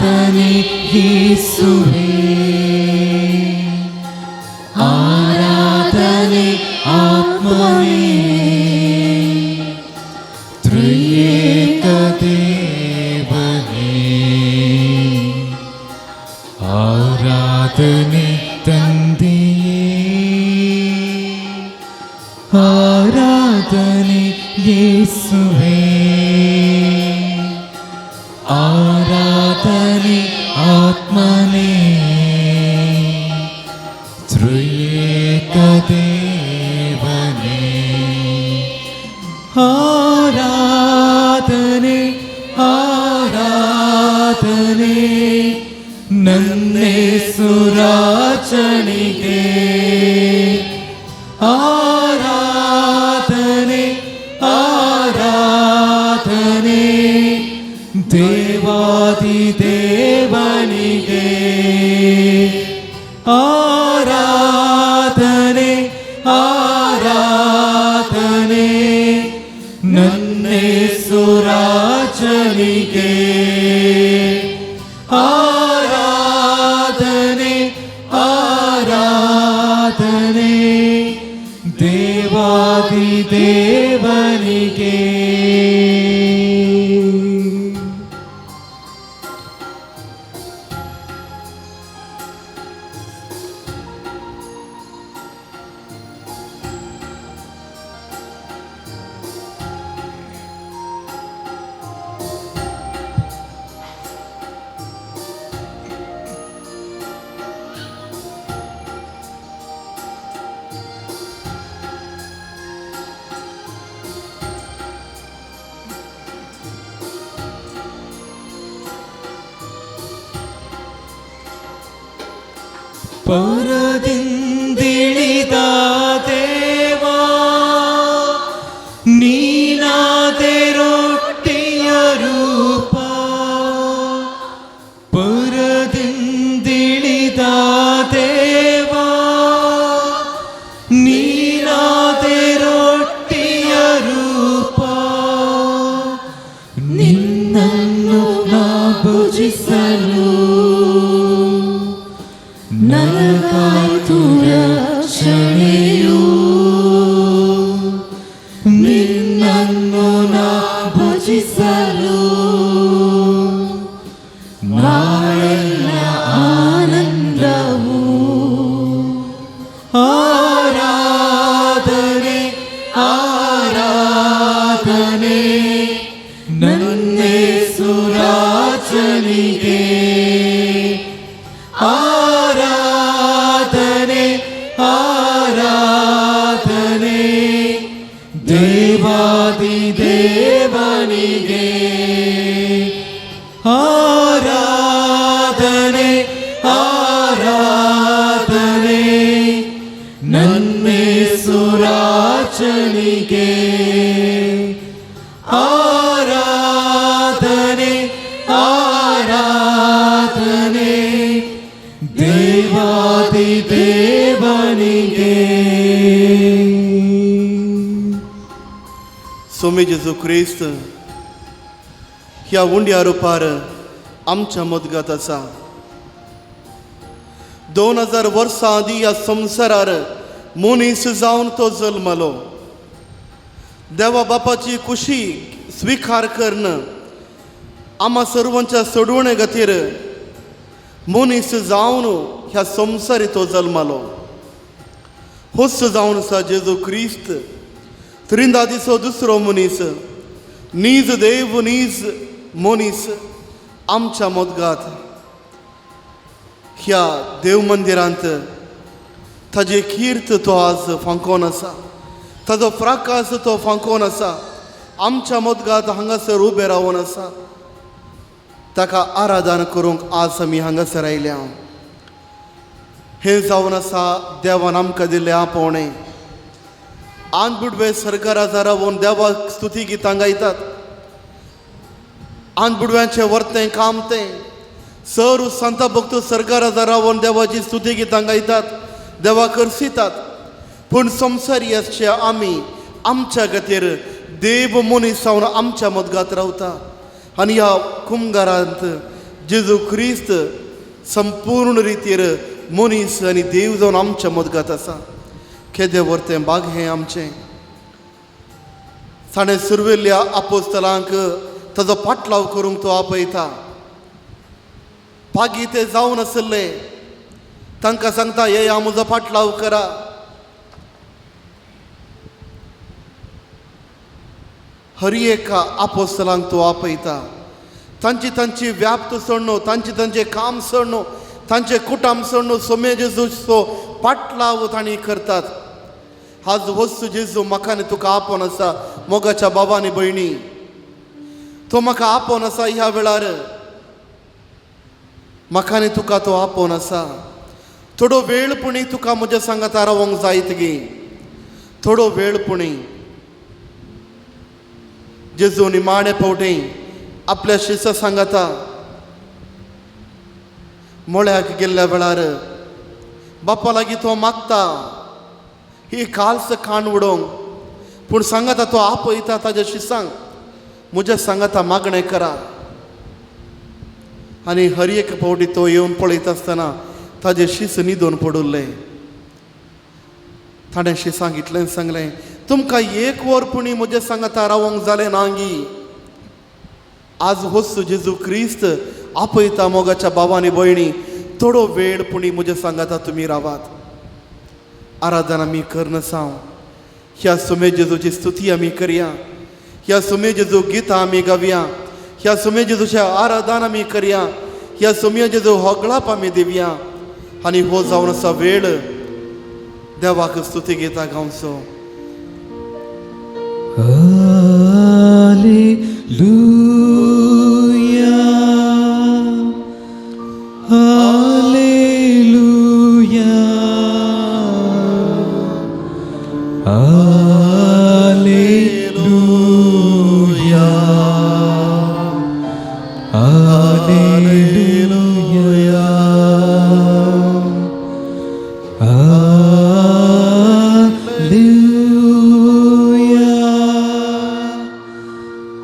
ಆರಾಧನೆ ಯೇಸುವೇ, ಆರಾಧನೆ ಆತ್ಮನೇ, ತ್ರಿಯೇಕ ದೇವನೇ. ಆರಾಧನೆ ತಂದೆಯೇ, ಆರಾಧನೆ ಯೇಸುವೇ, ಆರಾಧನೆ ಆತ್ಮನೇ, ತ್ರಿಯೇಕ ದೇವನೇ. ಆರಾಧನೆ ಆರಾಧನೆ ನನ್ನೇಸುರಾಜನಿಗೆ, ಆರಾಧನೆ ಆರಾಧನೆ ದೇವಾದಿ ದೇವನಿಗೆ, ಆರಾಧನೆ ಆರಾಧನೆ ನನ್ನೇಸುರಾಜನಿಗೆ, ಆರಾಧನೆ ಆರಾಧನೆ ದೇವಾದಿ ದೇವನಿಗೆ. ಪರದಿಂದಿಳಿದ ದೇವಾ, ನೀನಾದೆ ರೊಟ್ಟಿಯ ರೂಪ. ಪರದಿಂದಿಳಿದ ದೇವಾ, ನೀನಾದೆ ರೊಟ್ಟಿಯ ರೂಪ. ನಿನ್ನನ್ನು ನಾ ಭುಜಿಸಲು ನನಗಾಯ್ತು ರಕ್ಷಣೆಯು. ನಿನ್ನನ್ನು ನಾ ಭಜಿಸಲು ನಾಳೆಲ್ಲ ಆನಂದವು. ಆರಾಧನೆ ಆರಾಧನೆ ನನ್ನೇಸುರಾಜನಿಗೆ, ಆರಾಧನೆ ಆರಾಧನೆ ದೇವಾದಿ ದೇವನಿಗೆ, ಆರಾಧನೆ ಆರಾಧನೆ ನನ್ನೇಸುರಾಜನಿಗೆ, ಆರಾಧನೆ ಆರಾಧನೆ ದೇವಾದಿ ದೇವನಿಗೆ. स्वामी जेजू क्रिस्त ह्या उंड्या रुपार आमच्या मदगत आसा. 2000 वर्सां आदीं ह्या संवसारार मनीस जावन तो जल्मलो. देवा बापाची खुशी स्विकार करून आमा सर्वांच्या सोडवणे खातीर मनीस जावन ह्या संवसारी तो जल्मलो. होच जावन आसा जेजू क्रिस्त, त्रिंदादीचो दुसरो मनीस, नीज देव नीज मनीस आमच्या मदगात ह्या देव मंदिरांत ताजे कीर्त तो आज फांकोन आसा, ताजो प्रकाश तो फांकोन आसा, आमच्या मदगात हांगासर उबें रावन आसा. ताका आराधन करूंक आज आमी हांगासर आयल्या. हें जावन आसा देवान आमकां दिल्लें आपोवणें. आनबुडवे सरकारा रावन देवाक स्तुती गितां गायतात. आनबुडव्यांचें वर्तें काम तें सर संता भक्त सरकारा रावन देवाची स्तुती गितां गायतात, देवाक करसितात. पूण संवसारी आसचे आमी आमच्या खातीर देव मनीस जावन आमच्या मदगात रावता आनी ह्या कुमगारांत जेजू क्रिस्त संपूर्ण रितीर मनीस आनी देव जावन आमच्या मदगात आसा. केदें व्हर तें भाग हें आमचें. ताणें सुरवेल्ल्या आपोस्तलांक ताजो पाटलाव करूंक तो आपयता. पागी ते जावन आसले, तांकां सांगता येया म्हजो पाटलाव करा. हर एका आपोस्तलांक तो आपयता. तांची तांची व्याप्त सोडणू, तांचे तांचें काम सोडणू, तांचें कुटाम सोडणू सोम्या जेजूचो पाटलाव तांणी करतात. आज वस्तू जेजू म्हाका आनी तुका आपोवन आसा मोगाच्या बाबा आनी भयणी. तो म्हाका आपोवन आसा ह्या वेळार, म्हाका आनी तुका तो आपोवन आसा. थोडो वेळ पुणी तुका म्हज्या सांगाता रावंक जायत गी, थोडो वेळ पुणी. जेजू निमाणे फावटी आपल्या शिसा सांगाता मळ्याक गेल्ल्या वेळार बापा लागीं तो मागता ही काल्स खाण उडोवंक, पूण सांगाता तो आपयता ताज्या शिसांक म्हज्या सांगाता मागणें करा. आनी हर एक फावटी तो येवन पळयता आसतना ताजे शीस न्हिदून पडिल्लें. ताणें शिसांक इतलें सांगलें, तुमकां एक वर पुणी म्हज्या सांगाता रावंक जालें ना गी. आज वस्तू जेजू क्रिस्त आपयता मोगाच्या बाबा आनी भयणी, थोडो वेळ पुणी म्हज्या सांगाता तुमी रावात. आराधना आमी करनसांव ह्या सुमे जेजूची स्तुती आमी करया, ह्या सुमे जेजू गितां आमी गावया, ह्या सुमे जेजूचें आराधन आमी करया, ह्या सुमे जेजू होगळाप आमी दिवया. आनी हो जावन आसा वेळ देवाक स्तुती गितां गावचो. Hallelujah, Hallelujah, Hallelujah, Hallelujah, Hallelujah,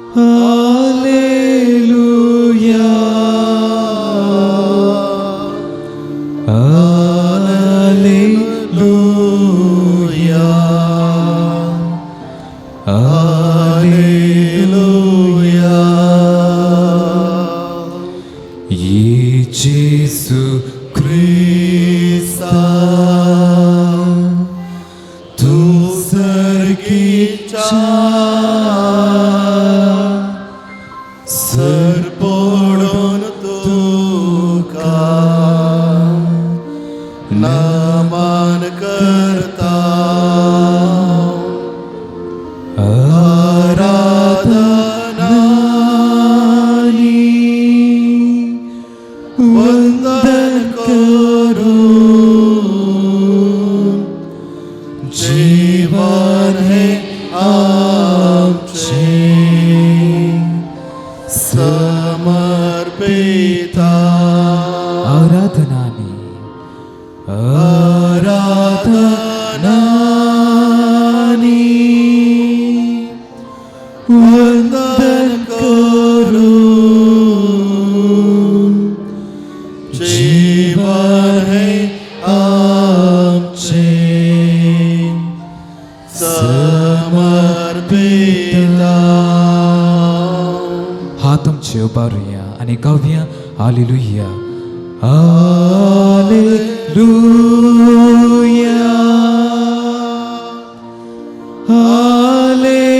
Hallelujah, Hallelujah, Hallelujah. Ye Jesu Christa, tu sargicha सरपोडून तुका नमन करता. आराधनानी वंदन करून जीवन हे आमचे समर्पिता. आराधनानी आराधनानी वंदन करून जीवन हे आमचे समर्पिता. हात आमचे उबारुया आनी गावया हालेलुया, हालेलुया, हालेलुया,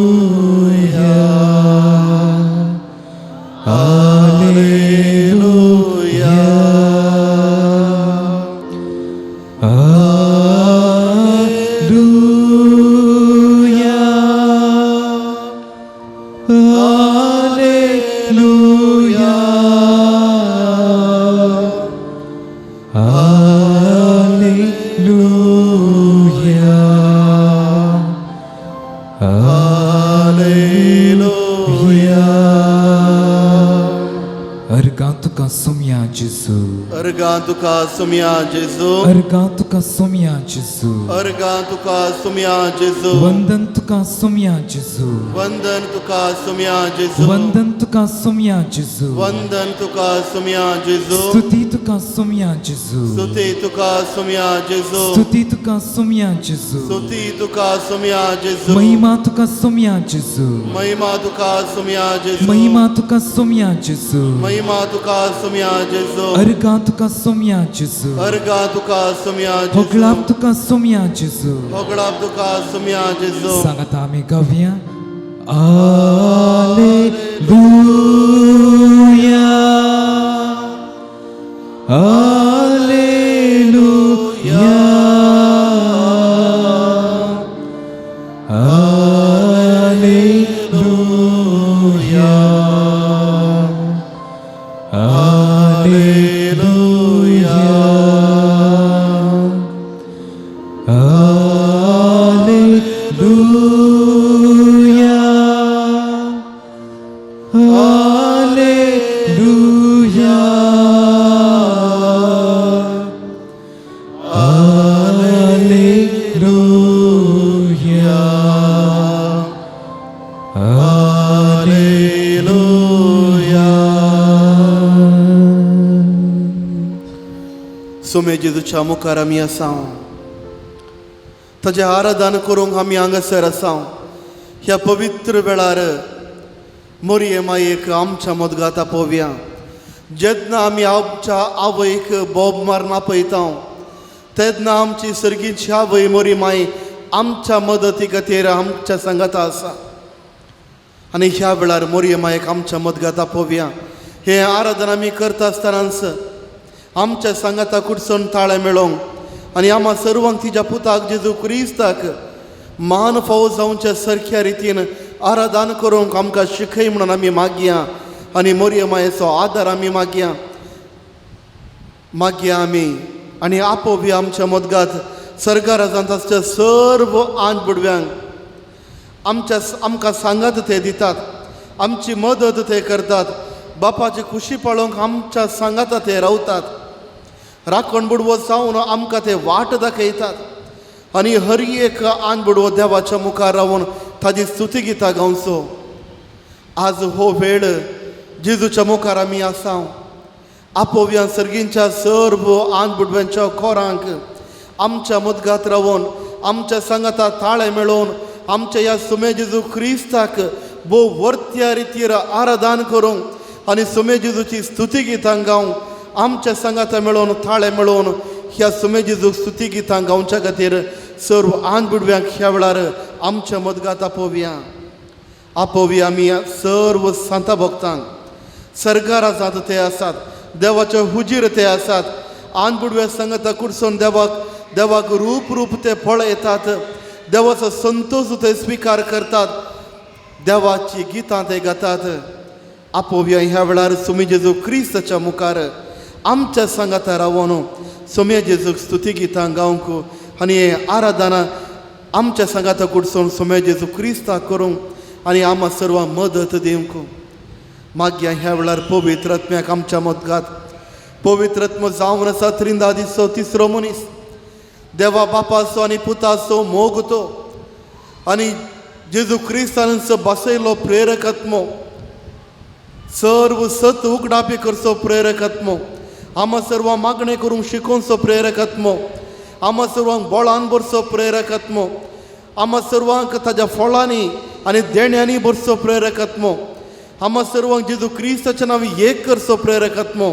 हालेलुया, हालेलुया, हालेलुया, हालेलुया, हालेलुया, हालेलुया. अर्गां तुका सोम्या जेजू, अर्गां अर्गां तुका सुमया जेजू. अर्गां तुका सोमया जेजू. अर्गां तुका सुमया जेजू. वंदन तुका सोमया जेजू. वंदन तुका सुमया जेजू. वंदन तुका सोमया जेजू. वंदन तुका सुमया जेजू. स्तुती तुका सोमया जेजू. स्तुती तुका सुमया जेजू. स्तुती तुका सोमया जेजू. स्तुती तुका सुमया जेजू. महिमा तुका सोमया जेजू. महिमा तुका सुमया जेजू. महिमा तुका सोमया जेजू. महिमा तुका सुमया जेजू. अर्गां तुका सोमया जेजू. अर्गां तुका सुमया जेजू. होगळाप तुका सोमया जेजू. होगळाप तुका सुमया जेजू. सांगात आमी गावया आलेलुया आलेलुया आलेलुया आलेलुया आलेलुया आलेलुया आलेलुया आलेलुया. सुमे जेजूच्या मुखार आमी आसा, ताजें आराधन करूंक आमी हांगासर आसा. ह्या पवित्र वेळार मोरये मायेक आमच्या मदगात आपोवया. जेन्ना आमी आमच्या आवयक बोब मारून आपयता तेन्ना आमची सर्गीची आवय मोरी माय आमच्या मदती खातीर आमच्या सांगाता आसा. आनी ह्या वेळार मोरये मायेक आमच्या मदगात आपोवया. हें आराधन आमी करता आसतनाच आमच्या सांगाता कुडसून ताळे मेळोवंक आनी आमा सर्वांक तिच्या पुताक जेजू क्रिस्ताक मान फावो जावच्या सारख्या रितीन आराधन करूंक आमकां शिकय म्हणून आमी मागया. आनी मोरये मायेचो आदार आमी मागया मागया आमी. आनी आपोवया आमच्या मदगात सरकारांत आसच्या सर्व आंत बुडव्यांक आमच्या आमकां सांगात ते दितात, आमची मदत ते करतात, बापाची खुशी पळोवंक आमच्या सांगाता ते रावतात, राखण बुडवो जावन आमकां ते वाट दाखयतात. आनी हर एक आन बुडवो देवाच्या मुखार रावन ताजी स्तुती गितां गावचो. आज हो वेळ जेजूच्या मुखार आमी आसा. आपोवया सर्गींच्या सर्व आन बुडव्यांच्या कोरांक आमच्या मदगात रावन आमच्या सांगाता ताळे मेळोवन आमच्या ह्या सुमे जेजू क्रिस्ताक भोव वर्त्या रितीर आराधन करूंक आनी सुमे जेजूची स्तुती गितां गावंक आमच्या सांगाता मेळोवन ताळे मेळोवन ह्या सुमे जेजूक स्तुती गितां गावच्या खातीर सर्व आन बुडव्यांक ह्या वेळार आमच्या मदगात आपोवया. आपोवया आमी सर्व सांता भक्तांक. सरकार आसात ते आसात, देवाचे हुजीर ते आसात. आन बुडव्या सांगाता कुडसून देवाक देवाक रूप रूप ते पळयतात, देवाचो संतोश ते स्विकार करतात, देवाची गितां ते गातात. आपोवया ह्या वेळार सुमी जेजू क्रिस्ताच्या मुखार आमच्या सांगाता रावन सोम्या जेजूक स्तुती गितां गावंक आनी आराधना आमच्या सांगाता कुडसून सोम्या जेजू क्रिस्ताक करूंक आनी आमा सर्वां मदत दिवंक मागया. ह्या वेळार पवित्र आत्म्याक आमच्या मदगात. पवित्र आत्मो जावन आसा त्रिंदादीचो तिसरो मनीस, देवा बापाचो आनी पुताचो मोग तो आनी जेजू क्रिस्तांचो बसयलो प्रेरक आत्मो, सर्व सत उगडापी करचो प्रेरक आत्मो, आमा सर्वां मागणें करूंक शिकोवचो प्रेरक आत्मो, आमा सर्वांक बळान भरचो प्रेरक आत्मो, आमा सर्वांक ताज्या फळांनी आनी देण्यांनी भरचो प्रेरक आत्मो, आमा सर्वांक जेजू क्रिस्ताच्या नांव एक करचो प्रेरक आत्मो,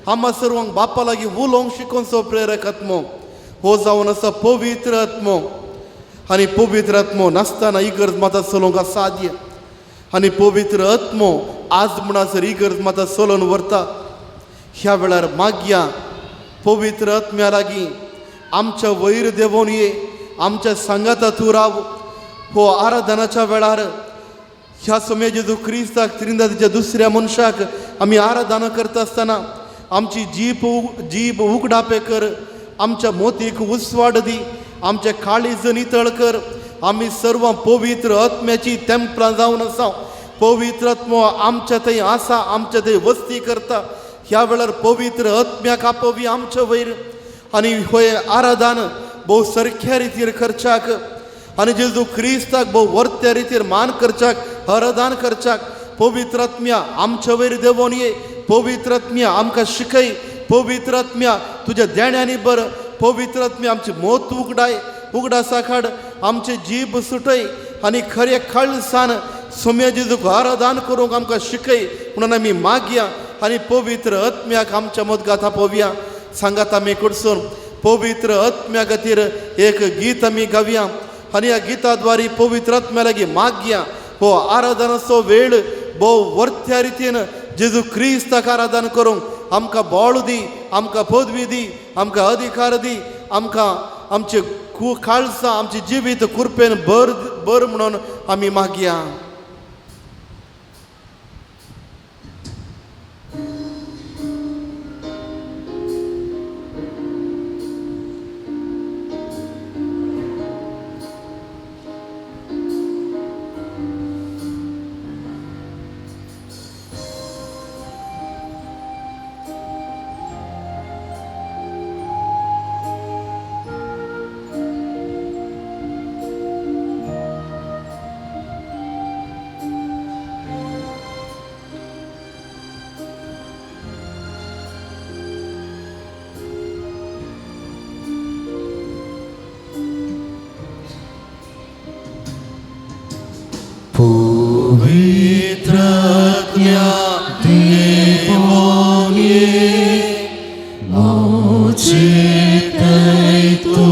आमा सर्वांक बापा लागीं उलोवंक शिकोवचो प्रेरक आत्मो हो जावन आसा पवित्र आत्मो. आनी पवित्र आत्मो नासतना इगर्ज माता चलोवंक असाध्य. आनी पवित्र आत्मो आज म्हणसर इगर्ज माता चलोवन व्हरता. ह्या वेळार मागया पवित्र आत्म्या लागीं आमच्या वयर देंवोन ये, आमच्या सांगाता तूं राव. हो आराधनाच्या वेळार ह्या सोम्या जेजू क्रिस्ताक त्रिंदादीच्या दुसऱ्या मनशाक आमी आराधना करता आसतना आमची जीप जीब उगडापे कर, आमच्या मोतीक उस्वाड दी, आमचे काळीज नितळ कर. आमी सर्व पवित्र आत्म्याची तेंपलां जावन आसा. पवित्र आत्मो आमच्या थंय आसा, आमच्या थंय वस्ती करता. ह्या वेळार पवित्र आत्म्याक आपोवया आमच्या वयर आनी होय आराधन भोव सारख्या रितीर करच्याक आनी जेजू क्रिस्ताक भोव वर्त्या रितीर मान करच्याक आराधन करच्याक पवित्र आत्म्या आमच्या वयर देवोन ये. पवित्र आत्म्या आमकां शिकय. पवित्र आत्म्या तुज्या देण्यांनी बर. पवित्र आत्म्या आमची मोत उगडाय, उगडासा काड, आमचे जीब सुटय आनी खरें कळसान सोम्या जेजूक आराधन करूंक आमकां शिकय म्हणून आमी मागया आनी पवित्र आत्म्याक आमच्या मदगात आपोवया. सांगात आमी कडसून पवित्र आत्म्या खातीर एक गीत आमी गावया आनी ह्या गिता द्वारे पवित्र आत्म्या लागीं मागया. हो आराधनाचो वेळ भोव वर्त्या रितीन जेजू क्रिस्ताक आराधन करूंक आमकां बळ दी, आमकां पदवी दी, आमकां अधिकार दी, आमकां आमचे काळसां आमचें जिवीत कृपेन बर बर म्हणून आमी मागया. पवित्र आत्म्या देवोन ये, मोचे तू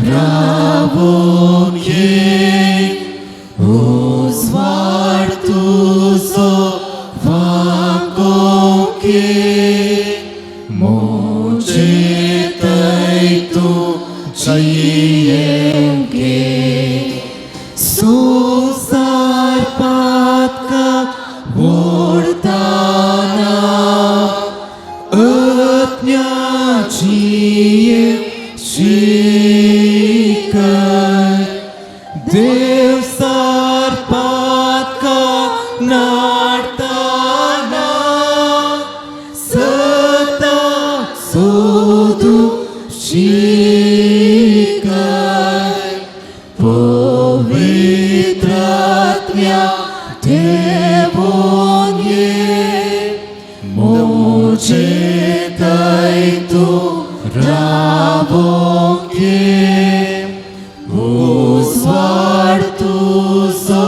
रावोन ये, उजवाड तुजो वागोवंक ये, मोचे तू जियेवंक ये. संवसार पातकाक ओडताना आत्म्याची शिकय, देवसार पातकाक नाडताना सता सोदू शिकय. पवित्र आत्म्या देवोन ये, मोचे तू रावोंक ये, उजवाड तुजो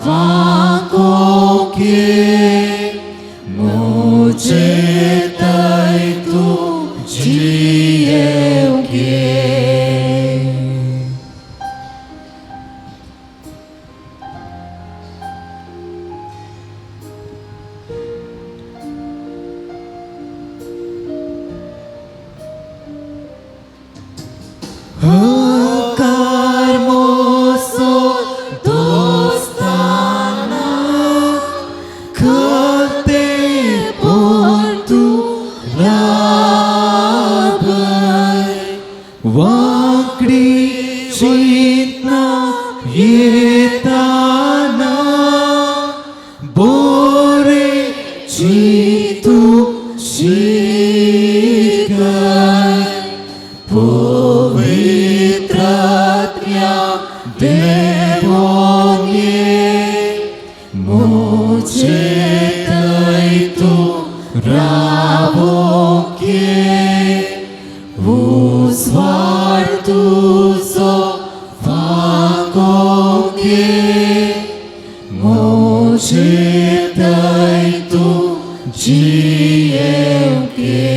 वागोवंक ये, मोचे तू जियेवंक ये. Carmoso dostana kate pontu labai वाकडी चिंतना येताना बोरे चितू शिकय. पवित्र आत्म्या देवोन ये, मोचे तू रावोंक ये, उजवाड तुजो वागोवंक ये, मोचे तू जियेवंक ये.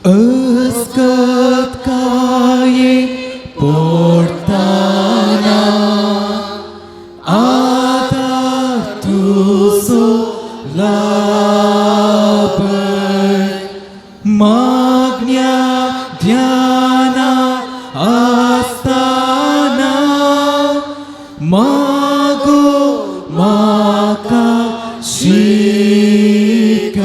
अस्कत काये पोडताना आदार तुजो लाभय, मागण्या ध्याना आसताना मागो म्हाका शिकय.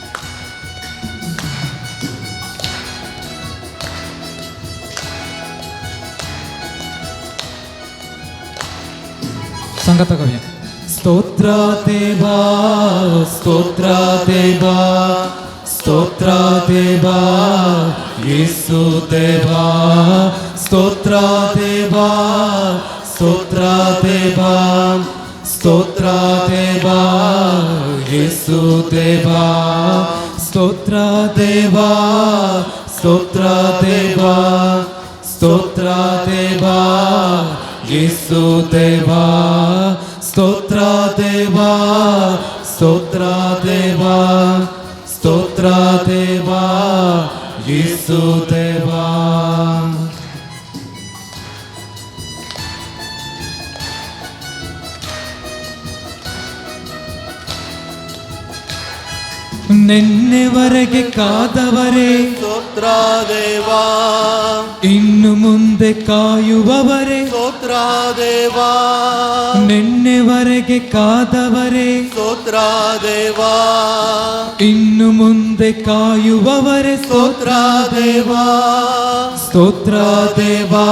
सांगाता गाऊया. स्तोत्र देवा, स्तोत्र देवा, स्तोत्र देवा, येसू देवा, स्तोत्र देवा, स्तोत्र देवा, स्तोत्र देवा, येसू देवा, स्तोत्र देवा, स्तोत्र देवा, स्तोत्र देवा, येसू देवा, स्तोत्र देवा, स्तोत्र देवा, स्तोत्र देवा, येसू देवा. ನಿನ್ನೆವರೆಗೆ ಕಾದವರೇ, ಸ್ತೋತ್ರ ದೇವಾ. ಇನ್ನು ಮುಂದೆ ಕಾಯುವವರೇ, ಸ್ತೋತ್ರ ದೇವಾ. ನಿನ್ನೆವರೆಗೆ ಕಾದವರೇ, ಸ್ತೋತ್ರ ದೇವಾ. ಇನ್ನು ಮುಂದೆ ಕಾಯುವವರೇ, ಸ್ತೋತ್ರ ದೇವಾ. ಸ್ತೋತ್ರ ದೇವಾ,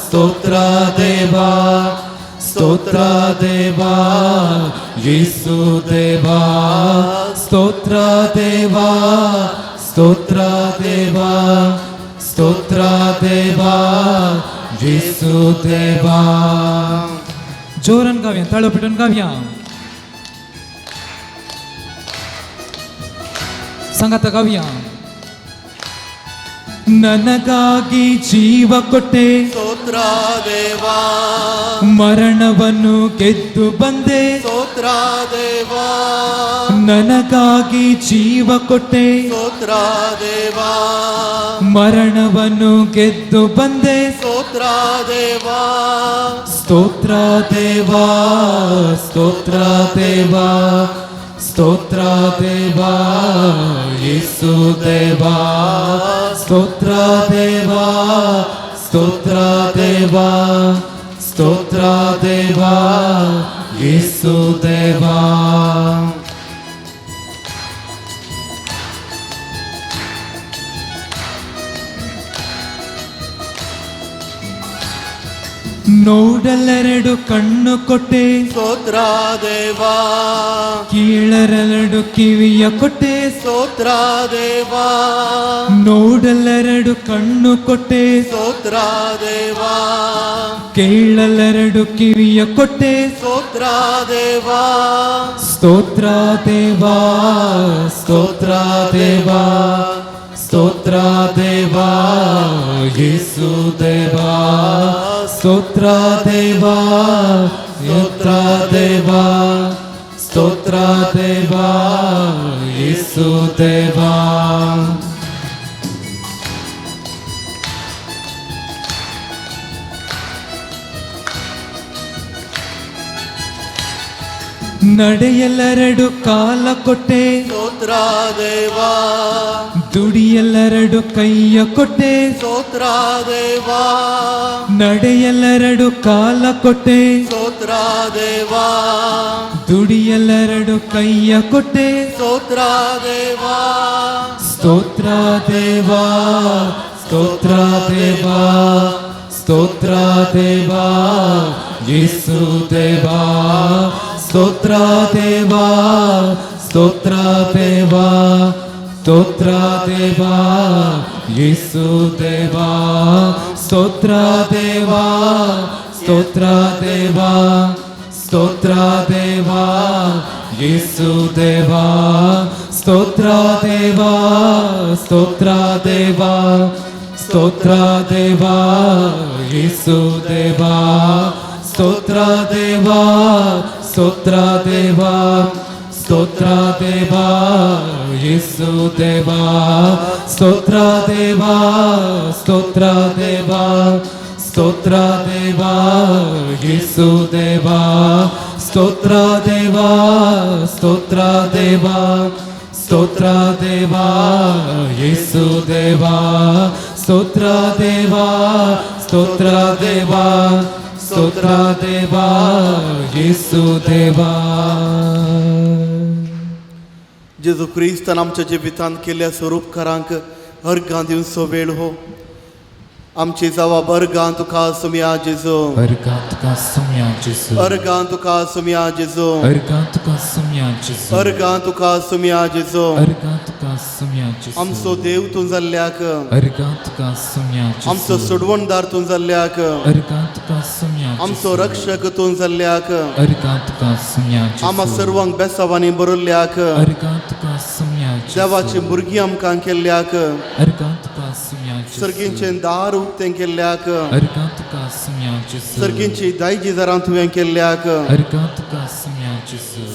ಸ್ತೋತ್ರ ದೇವಾ, ಸ್ತೋತ್ರ ದೇವಾ, ಯೇಸು ದೇವಾ. ಸ್ತೋತ್ರ ದೇವಾ, ಸ್ತೋತ್ರ ದೇವಾ, ಸ್ತೋತ್ರ ದೇವಾ, ಯೇಸು ದೇವಾ. जोरान गावया, ताळो पिटून गावया. संगात गावया. ನನಗಾಗಿ ಜೀವ ಕೊಟ್ಟೆ, ಸ್ತೋತ್ರ ದೇವಾ. ಮರಣವನ್ನು ಗೆದ್ದು ಬಂದೆ, ಸ್ತೋತ್ರ ದೇವಾ. ನನಗಾಗಿ ಜೀವ ಕೊಟ್ಟೆ, ಸ್ತೋತ್ರ ದೇವಾ. ಮರಣವನ್ನು ಗೆದ್ದು ಬಂದೆ, ಸ್ತೋತ್ರ ದೇವಾ. ಸ್ತೋತ್ರ ದೇವಾ, ಸ್ತೋತ್ರ ದೇವಾ, ಸ್ತೋತ್ರ ದೇವಾ, ಯೇಸು ದೇವಾ. ಸ್ತೋತ್ರ ದೇವಾ, ಸ್ತೋತ್ರ ದೇವಾ, ಸ್ತೋತ್ರ ದೇವಾ, ಯೇಸು ದೇವಾ. ನೋಡಲೆರಡು ಕಣ್ಣು ಕೊಟ್ಟೆ, ಸ್ತೋತ್ರ ದೇವಾ. ಕೀಳರೆರಡು ಕಿವಿಯ ಕೊಟ್ಟೆ, ಸ್ತೋತ್ರ ದೇವಾ. ನೋಡಲೆರಡು ಕಣ್ಣು ಕೊಟ್ಟೆ, ಸ್ತೋತ್ರ ದೇವಾ. ಕೇಳಲೆರಡು ಕಿವಿಯ ಕೊಟ್ಟೆ, ಸ್ತೋತ್ರ ದೇವಾ. ಸ್ತೋತ್ರ ದೇವಾ, ಸ್ತೋತ್ರ ದೇವಾ, ಸ್ತೋತ್ರ ದೇವಾ, ಯೇಸು ದೇವಾ. ಸ್ತೋತ್ರ ದೇವಾ, ಸ್ತೋತ್ರ ದೇವಾ, ಸ್ತೋತ್ರ ದೇವಾ, ಯೇಸು ದೇವಾ. ನಡೆಯಲೆರಡು ಕಾಲ ಕೊಟ್ಟೆ, ಸ್ತೋತ್ರ ದೇವಾ. ದುಡಿಯಲೆರಡು ಕೈಯ ಕೊಟ್ಟೆ, ಸ್ತೋತ್ರ ದೇವಾ. ನಡೆಯಲೆರಡು ಕಾಲ ಕೊಟ್ಟೆ, ಸ್ತೋತ್ರ ದೇವಾ. ದುಡಿಯಲೆರಡು ಕೈಯ ಕೊಟ್ಟೆ, ಸ್ತೋತ್ರ ದೇವಾ. ಸ್ತೋತ್ರ ದೇವಾ, ಸ್ತೋತ್ರ ದೇವಾ, ಸ್ತೋತ್ರ ದೇವಾ, ಯೇಸು ದೇವಾ. ಸ್ತೋತ್ರ ದೇವಾ, ಸ್ತೋತ್ರ ದೇವಾ, ಸ್ತೋತ್ರ ದೇವಾ, ಯೇಸು ದೇವಾ. ಸ್ತೋತ್ರ ದೇವಾ, ಸ್ತೋತ್ರ ದೇವಾ, ಸ್ತೋತ್ರ ದೇವಾ, ಯೇಸು ದೇವಾ. ಸ್ತೋತ್ರ ದೇವಾ, ಸ್ತೋತ್ರ ದೇವಾ, ಸ್ತೋತ್ರ ದೇವಾ, ಯೇಸು ದೇವಾ. ಸ್ತೋತ್ರ ದೇವಾ, ಸ್ತೋತ್ರ ದೇವಾ, ಸ್ತೋತ್ರ ದೇವಾ, ಯೇಸು ದೇವಾ. ಸ್ತೋತ್ರ ದೇವಾ, ಸ್ತೋತ್ರ ದೇವಾ, ಸ್ತೋತ್ರ ದೇವಾ, ಯೇಸು ದೇವಾ. ಸ್ತೋತ್ರ ದೇವಾ, ಸ್ತೋತ್ರ ದೇವಾ, ಸ್ತೋತ್ರ ದೇವಾ, ಯೇಸು ದೇವಾ. ಸ್ತೋತ್ರ ದೇವಾ, ಸ್ತೋತ್ರ ದೇವಾ, ಸ್ತೋತ್ರ ದೇವಾ, ಯೇಸು ದೇವಾ. जेजू क्रिस्तान आमच्या जिवितांत केल्ल्या स्वरूपकारांक अर्गां दिवचो वेळ हो. आमची जबाब अर्गां तुका सुमया जेजू. अर्गां तुका सुमया जेजू. अर्गां तुका सुमया जेजू. अर्गां तुका सुमया जेजू. अर्गां तुका सुमया जेजू. अर्गां तुका सुमया जेजू. आमचो देव तूं जाल्ल्याक, अर्गां तुका सुमया जेजू. आमचो सोडवणदार तूं जाल्ल्याक, अर्गां तुका सुमया जेजू. आमचो रक्षक तूं जाल्ल्याक, अर्गां तुका सुमया जेजू. आमा सर्वांक बेसावांनी बरयल्ल्याक, अर्गां तुका सुमया जेजू. देवाची भुरगीं आमकां केल्ल्याक, अर्गां तुका सुमया जेजू. सर्गींचें दार उक्तें केल्ल्याक, अर्गां तुका सुमया जेजू. सर्गींची दायजी दारां तुवें केल्ल्याक, अर्गां तुका सुमया जेजू.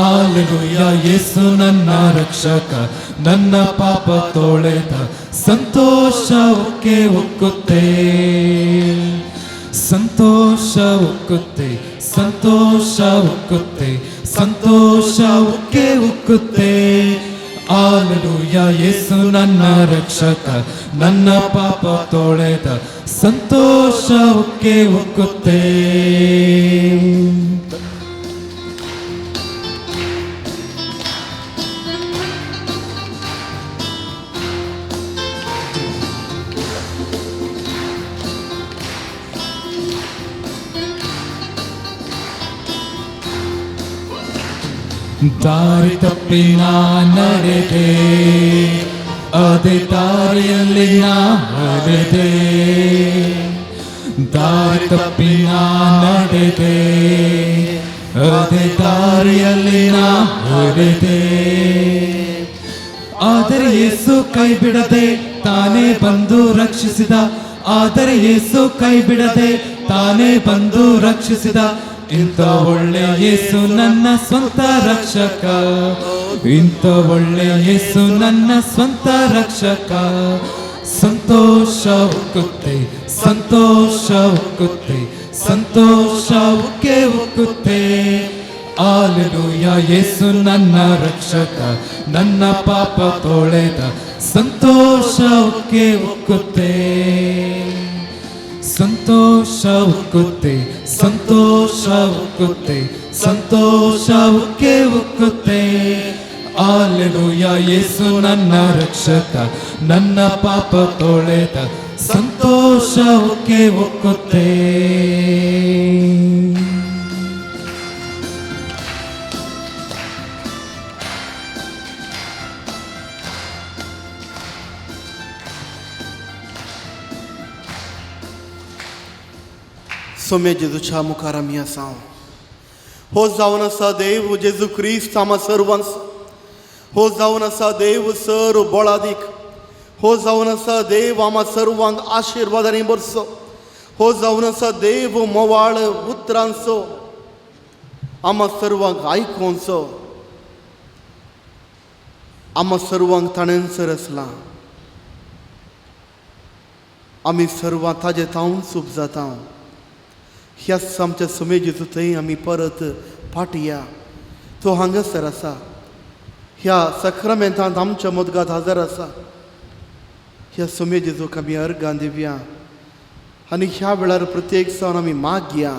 ಆಲೆಲೂಯ ಯೇಸು ನನ್ನ ರಕ್ಷಕ, ನನ್ನ ಪಾಪ ತೊಳೆದ, ಸಂತೋಷ ಉಕ್ಕೆ ಉಕ್ಕುತ್ತೆ, ಸಂತೋಷ ಉಕ್ಕುತ್ತೆ, ಸಂತೋಷ ಉಕ್ಕುತ್ತೆ, ಸಂತೋಷ ಉಕ್ಕೆ ಉಕ್ಕುತ್ತೆ. ಆಲೆಲೂಯ ಯೇಸು ನನ್ನ ರಕ್ಷಕ, ನನ್ನ ಪಾಪ ತೊಳೆದ, ಸಂತೋಷ ಉಕ್ಕೆ ಉಕ್ಕುತ್ತೆ. ದಾರಿ ತಪ್ಪಿ ನಾ ನಡೆದೆ, ಅದೇ ದಾರಿಯಲ್ಲಿ ನಾ ನಡೆದೆ, ದಾರಿ ತಪ್ಪಿ ನಾ ನಡೆದೆ, ಅದೇ ದಾರಿಯಲ್ಲಿ ನಾ ನಡೆದೆ. ಆದರೆ ಯೇಸು ಕೈ ಬಿಡದೆ ತಾನೇ ಬಂದು ರಕ್ಷಿಸಿದ, ಆದರೆ ಯೇಸು ಕೈ ಬಿಡದೆ ತಾನೇ ಬಂದು ರಕ್ಷಿಸಿದ. ಇಂಥ ಒಳ್ಳೆ ಯೇಸು ನನ್ನ ಸ್ವಂತ ರಕ್ಷಕ, ಇಂಥ ಒಳ್ಳೆ ಯೇಸು ನನ್ನ ಸ್ವಂತ ರಕ್ಷಕ. ಸಂತೋಷ ಉಕ್ಕುತ್ತೆ, ಸಂತೋಷ ಉಕ್ಕುತ್ತೆ, ಸಂತೋಷ ಉಕ್ಕೆ ಉಕ್ಕುತ್ತೆ. ಆಲೆಲೂಯ ಯೇಸು ನನ್ನ ರಕ್ಷಕ, ನನ್ನ ಪಾಪ ತೊಳೆದ, ಸಂತೋಷ ಉಕ್ಕೆ ಉಕ್ಕುತ್ತೆ, ಸಂತೋಷ ಉಕ್ಕುತ್ತೆ, ಸಂತೋಷ ಉಕ್ಕುತ್ತೆ, ಸಂತೋಷ ಉಕ್ಕೆ ಉಕ್ಕುತ್ತೆ. ಆಲೆಲೂಯ ಯೇಸು ನನ್ನ ರಕ್ಷಕ, ನನ್ನ ಪಾಪ ತೊಳೆದ, ಸಂತೋಷ ಉಕ್ಕೆ ಉಕ್ಕುತ್ತೆ. सोम्या जेजूच्या मुखार आमी आसा. हो जावन आसा देव जेजू क्रिस्त आमा सर्वांस, हो जावन आसा देव सर बळादीक, हो जावन आसा देव आमा सर्वांक आशिर्वादांनी भरचो, हो जावन आसा देव मोवाळ उतरांचो आमा सर्वांक आयकोवचो. आमा सर्वांक ताणेंच रचलां, आमी सर्वां ताजे तावन चूप जाता. ह्याच आमच्या सुमेजीचो थंय आमी परत पाटया. तो हांगासर आसा, ह्या सक्रमेंतांत आमच्या मदगात हजर आसा. ह्या सुमेजीचोक आमी अर्गां दिवया आनी ह्या वेळार प्रत्येक जावन आमी मागया.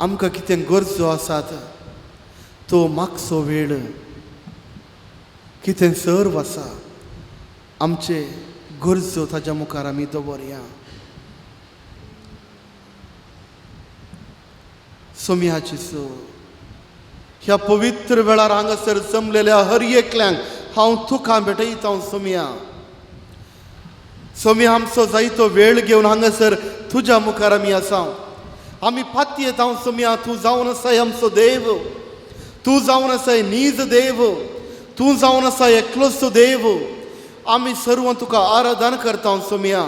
आमकां कितें गरजो आसात तो मागचो वेळ, कितें सर्व आसा आमचे गरजो ताज्या मुखार आमी दवरया. सोम्याची सो ह्या पवित्र वेळार हांगासर जमलेल्या हर एकल्यांक हांव तुका भेटयता. हांव सोम्या, सोम्या आमचो जायतो वेळ घेवन हांगासर तुज्या मुखार आमी आसा. आमी पातयेत हांव सोम्या, तूं जावन आसाय आमचो देव, तूं जावन आसाय नीज देव, तूं जावन आसाय एकलोच देव. आमी सर्व तुका आराधन करता सोम्या,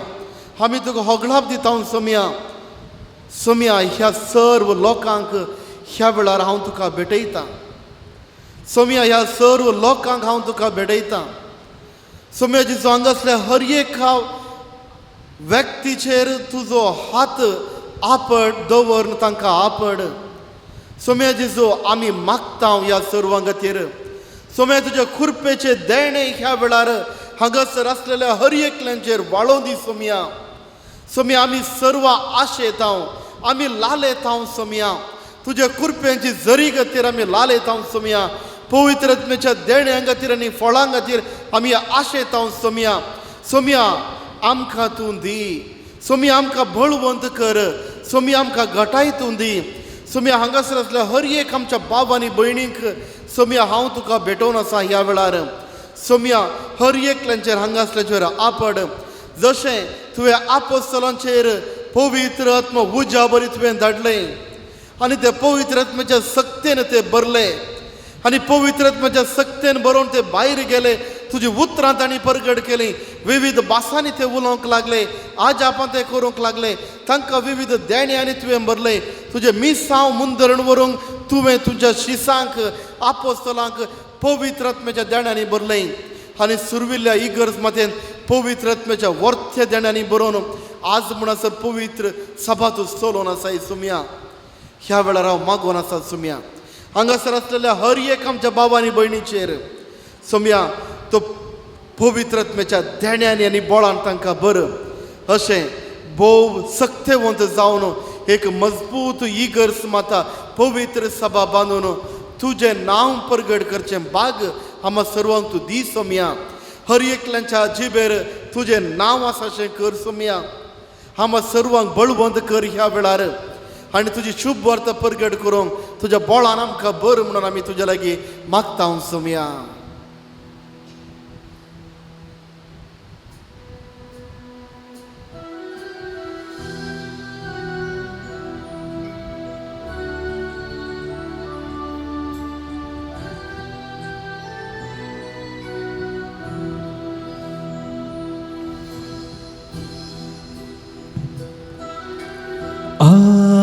आमी तुका होगळाप दिता सोम्या. सोम्या ह्या सर्व लोकांक ह्या वेळार हांव तुका भेटयतां. सोम्या ह्या सर्व लोकांक हांव तुका भेटयतां. सोम्या जिजो हांगासल्या हर एक व्यक्तीचेर तुजो हात आपड दवर, तांकां आपड. सोम्या जिजो आमी मागता ह्या सर्वां खातीर. सोम्या तुज्या खुरपेचे देणे ह्या वेळार हांगासर आसलेल्या हर एकल्यांचेर वाळोव दी सोम्या. सोम्या आमी सर्व आशेता, आमी लालेता सोम्या. तुज्या कुरप्यांची जरी खातीर आमी लालेता सोम्या. पवित्र आत्म्याच्या देण्यां खातीर आनी फळां खातीर आमी आशेता सोम्या. सोम्या आमकां तूं दी, सोम्या आमकां बळवंत कर, सोम्या आमकां घटाय तूं दी. सोम्या हांगासर आसल्या हर एक आमच्या बाब आनी भयणींक सोम्या हांव तुका भेटोवन आसा ह्या वेळार. सोम्या हर एकल्यांचेर हांगासल्याचेर आपड, जशें तुवें आपोस्तलांचेर पवित्र आत्मा उज्या बरी तुवें धाडलें आनी ते पवित्र आत्म्याच्या सक्तेन ते भरले आनी पवित्र आत्म्याच्या सक्तेन बरोवन ते भायर गेले. तुजी उतरां तांणी परगट केली, विविध भासांनी ते उलोवंक लागले, आजापां ते करूंक लागले. तांकां विविध देण्यांनी तुवें भरले. तुजें मिसांव मुंदरण व्हरूंक तुवें तुज्या शिसांक आपोस्तलांक पवित्र आत्म्याच्या देण्यांनी भरलें आनी सुरविल्ल्या इगर्ज मातेन पवित्र आत्म्याच्या वर्थ्या देण्यांनी बरोवन आज म्हणसर पवित्र सभा तूं चलोवन आसाय सुमया. ह्या वेळार हांव मागोवन आसा सुमया, हांगासर आसलेल्या हर एक आमच्या बाबा आनी भयणीचेर सोमया तो पवित्र आत्म्याच्या देण्यांनी आनी बळान तांकां बरं अशें भोव सक्तेवंत जावन एक मजबूत इगर्ज माता पवित्र सभा बांदून तुजें नांव परगट करचें बाग आमा सर्वांक तूं दी सोमया. हर एकल्यांच्या जिबेर तुजें नांव आसा अशें कर सोमया. आमा सर्वांक बळवंत कर ह्या वेळार आनी तुजी शुभ वार्ता परगट करूंक तुज्या बळान आमकां बरं म्हणून आमी तुज्या लागीं मागता Somaiya.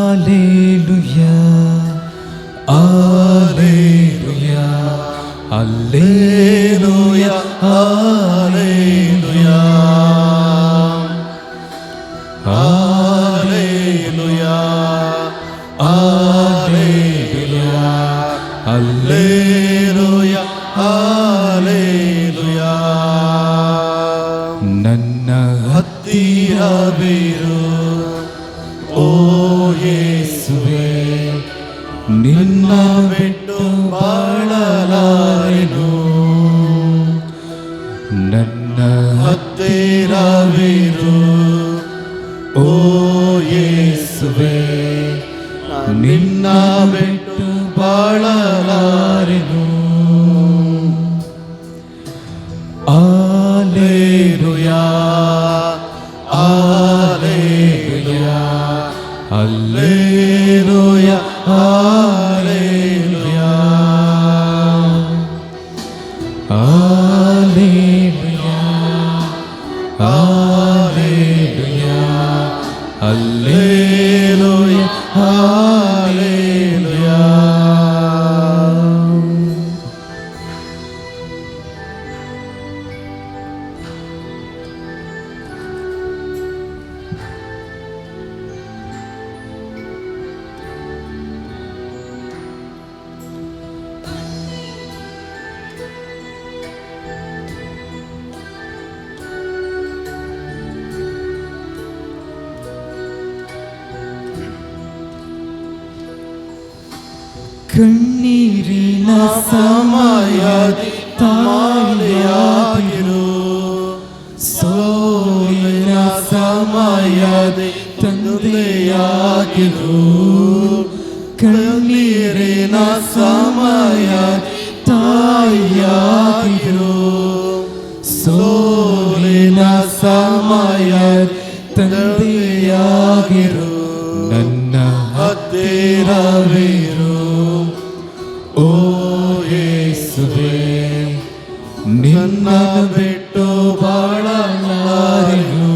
Alleluia, Alleluia, Alleluia, Alleluia, Alleluia, Alleluia, Alleluia, Alleluia. ನನ್ನ ಹತ್ತಿರವಿರು ಓ ಯೇಸುವೆ, ನಿನ್ನ ಬಿಟ್ಟು ಬಾಳಲಾರೆನು. ನನ್ನ ಹತ್ತಿರವಿರು ಓ ಯೇಸುವೆ, ನಿನ್ನ ಬಿಟ್ಟು ಬಾಳಲಾರೆನು. Alleluia, Alleluia, Alleluia, Alleluia, Alleluia, Alleluia, Alleluia, Alleluia. ಕಣ್ಣೀರಿನ ಸಮಯದಿ ತಾಯಿಯಾಗಿರು, ಸೋಲಿನ ಸಮಯದಿ ತಂದೆಯಾಗಿರು. ಕಣ್ಣೀರಿನ ಸಮಯದಿ ತಾಯಿಯಾಗಿರು, ಸೋಲಿನ ಸಮಯದಿ ತಂದೆಯಾಗಿರು. ನನ್ನ ಹತ್ತಿರವಿರು ಓ ಯೇಸುವೆ, ನಿನ್ನ ಬಿಟ್ಟು ಬಾಳಲಾರೆನು.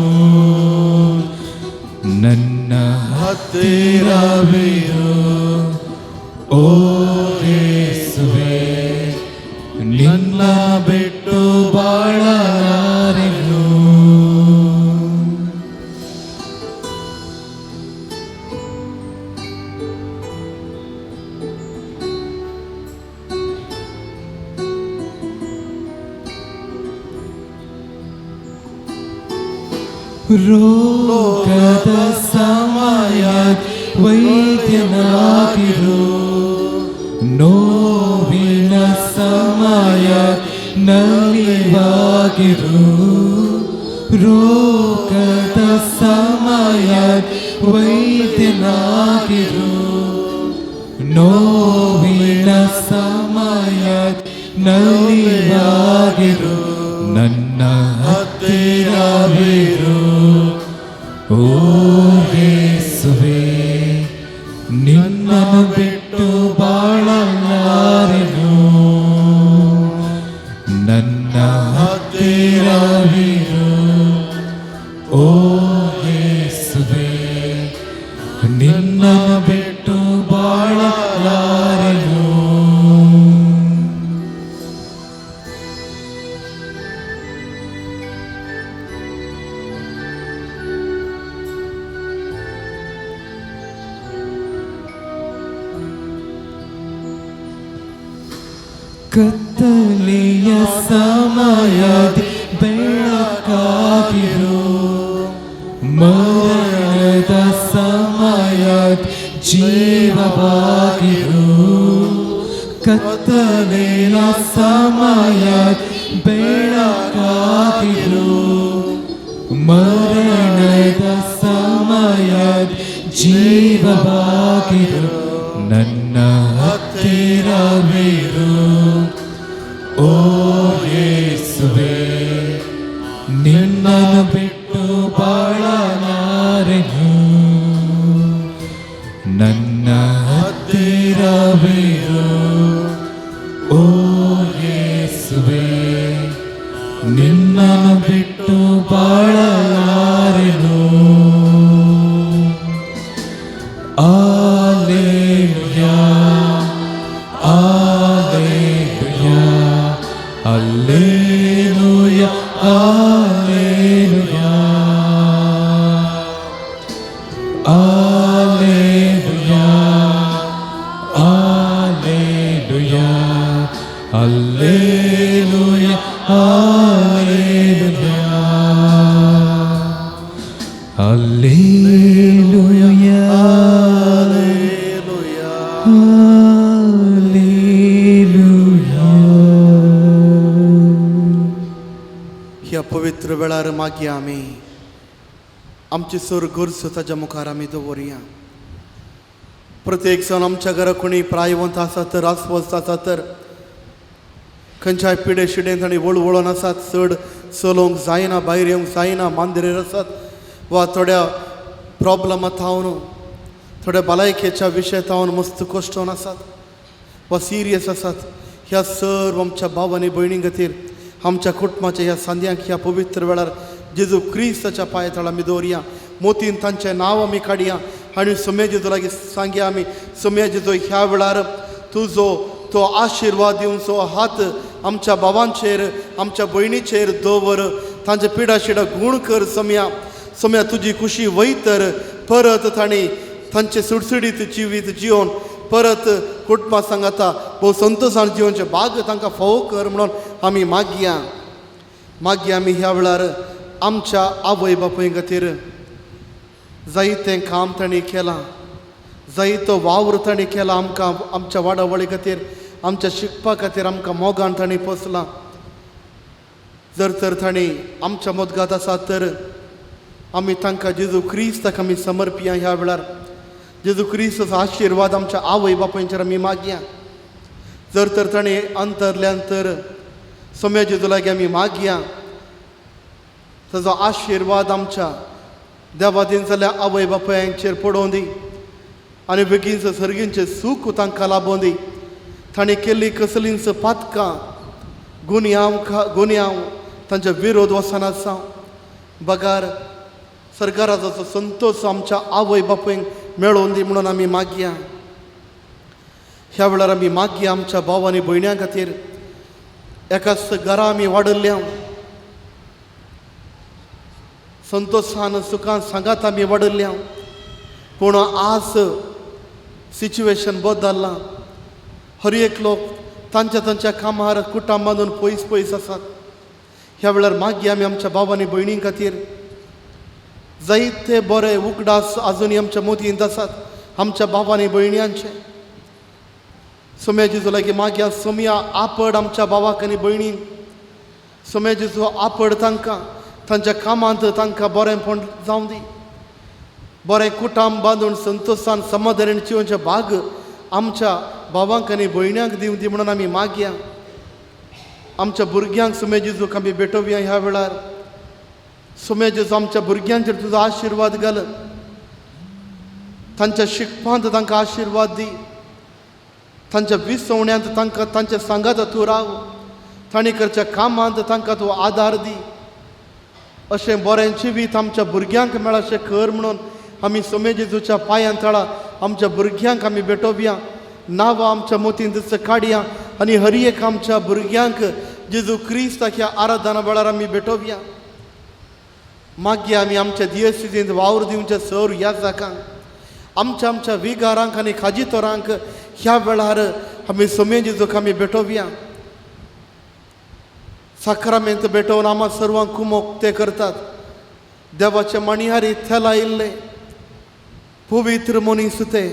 ನನ್ನ ಹತ್ತಿರವಿರು ಓ ಯೇಸುವೆ, ನಿನ್ನ ಬಿಟ್ಟು ಬಾಳಲಾರೆನು. ರೋಗದ ಸಮಯ ವೈದ್ಯನಾಗಿರು, ನೋವಿನ ಸಮಯ ನಲಿವಾಗಿರು. ರೋಗದ ಸಮಯ ವೈದ್ಯನಾಗಿರು, ನೋವಿನ ಸಮಯ ನಲಿವಾಗಿರು. ನನ್ನ ಹತ್ತಿರವಿರು ಓ ಯೇಸುವೆ, ನಿನ್ನ ಬಿಟ್ಟು ಬಾಳಲಾರೆನು. ನನ್ನ ಹತ್ತಿರವಿರು ಓ ಯೇಸುವೆ, ನಿನ್ನ ಬಿಟ್ಟು ಬಾಳಲಾರೆನು. ಕತ್ತಲೆಯ ಸಮಯದಿ ಬೆಳಕಾಗಿರು, ಮರಣದ ಸಮಯದಿ ಜೀವವಾಗಿರು. ಕತ್ತಲೆಯ ಸಮಯದಿ ಬೆಳಕಾಗಿರು, ಮರಣದ ಸಮಯದಿ ಜೀವವಾಗಿರು. ನನ್ನ ಹತ್ತಿರವಿರು ಓ ಯೇಸುವೆ, ನಿನ್ನನ್ನು ಬಿಟ್ಟು ಬಾಳಲಾರೆನು. ನನ್ನ ಹತ್ತಿರವಿರು ಓ ಯೇಸುವೆ, ನಿನ್ನನ್ನು ಬಿಟ್ಟು ಬಾಳಲಾರೆನು. Alleluia, alleluia, alleluia, alleluia, alleluia, alleluia, alleluia, alleluia, alleluia, alleluia. ह्या पवित्र वेळार मागया आमी आमची सर गरजो ताच्या मुखार आमी दवरया. प्रत्येक जाण आमच्या घरा कोणी प्रायवंत आसा तर, अस्वस्थ आसा तर, खंयच्याय पिडे शिडेन तांणी वळवळोन आसात, चड चलोवंक जायना, भायर येवंक जायना, मांद्रेर आसात वा थोड्या प्रॉब्लमा थावन, थोड्या भलायकेच्या विशय थावन मस्त कश्टोन आसात वा सिरियस आसात. ह्या सर्व आमच्या भाव आनी भयणी खातीर, आमच्या कुटुंबाच्या ह्या सांद्यांक ह्या पवित्र वेळार जेजू क्रिस्ताच्या पांय तळा आमी दवरया. मोतीन तांचें नांव आमी काडया आनी सोम्या जेजू लागीं सांगया आमी, सोम्या जेजू ह्या वेळार तुजो तो आशिर्वाद दिवचो हात आमच्या भावांचेर, आमच्या भयणीचेर दवर. तांचे पिडा शिडा गूण कर सोम्या. सोम्या तुजी खुशी वयतर परत तांणी तांचे सुडसुडीत जिवीत जिवन परत कुटुंबा सांगाता भोव संतोशान जिवनचे भाग तांकां फावो कर म्हणून आमी मागया. मागया आमी ह्या वेळार आमच्या आवय बापूय खातीर. जायतें काम तांणी केलां, जायतो वावर तांणी केला आमकां, आमच्या वाडावळी खातीर, आमच्या शिकपा खातीर आमकां मोगान तांणी पोसलां. जर तर तांणी आमच्या मदगात आसात तर आमी तांकां जेजू क्रिस्ताक आमी समर्पिया. ह्या वेळार जेजू क्रिस्ताचो आशिर्वाद आमच्या आवय बापायचेर आमी मागया. जर तर ताणें अंतरल्यान तर सोम्या जेजू लागीं आमी मागया ताजो आशिर्वाद आमच्या देवादीन जाल्या आवय बापायांचेर पडोवं दी आनी बेगीनच सर्गींचें सूख तांकां लाबोवं दी. ताणें केल्ली कसलींच पातकां, गुन्यांव गुन्यांव तांच्या विरोध वचना जावं बगार सरकाराचो संतोश आमच्या आवय बापूंक मेळोवन दी म्हणून आमी मागया. ह्या वेळार आमी मागया आमच्या भाव आनी भयण्यां खातीर. एकाच घरा आमी वाडल्ल्या, संतोशान सुखान सांगात आमी वाडल्ल्या, पूण आज सिच्युएशन बदल्लां. हर एक लोक तांच्या तांच्या कामार कुटां बांदून पयस पयस आसात. ह्या वेळार मागया आमी आमच्या भाव आनी भयणीं खातीर. जायते बरे उगडास आजुनूय आमच्या मोतींत आसात आमच्या भाव आनी भयण्यांचे. सोम्या जेजू लागीं मागया, सोम्या आपड आमच्या भावाक आनी भयणींक. सोम्या जेजू आपड तांकां, तांच्या कामांत तांकां बरेंपण जावं दी. बरें कुटाम बांदून संतोशान समाधान जिवनचे भाग आमच्या भावांक आनी भयण्यांक दिवं दी म्हणून आमी मागया. आमच्या भुरग्यांक सोम्या जेजूक आमी भेटोवया ह्या वेळार. सोम्या जेजू आमच्या भुरग्यांचेर तुजो आशिर्वाद घाल, तांच्या शिकपांत तांकां आशिर्वाद दी, तांच्या विसवण्यांत तांकां तांच्या सांगात तूं राव, तांणी करच्या कामांत तांकां तूं आदार दी. अशें बरें जिवीत आमच्या भुरग्यांक मेळाशें कर म्हणून आमी सोम्या जेजूच्या पांयां तळा आमच्या भुरग्यांक आमी भेटोवया. नांवां आमच्या मोतींत काडया आनी हर एक आमच्या भुरग्यांक जेजू क्रिस्ताक ह्या आराधना वेळार आमी भेटोवया. मागीर आमी आमच्या दियसिजींत वावर दिवच्या सर ह्या जाकांक, आमच्या आमच्या विगारांक आनी खाजीतोरांक ह्या वेळार आमी सोम्या जेजूक आमी भेटोवया. साक्रामेंत भेटोवन आमा सर्वांक कुमोक ते करतात. देवाचे मणिहारी थेलायिल्ले पवित्र मनीस ते.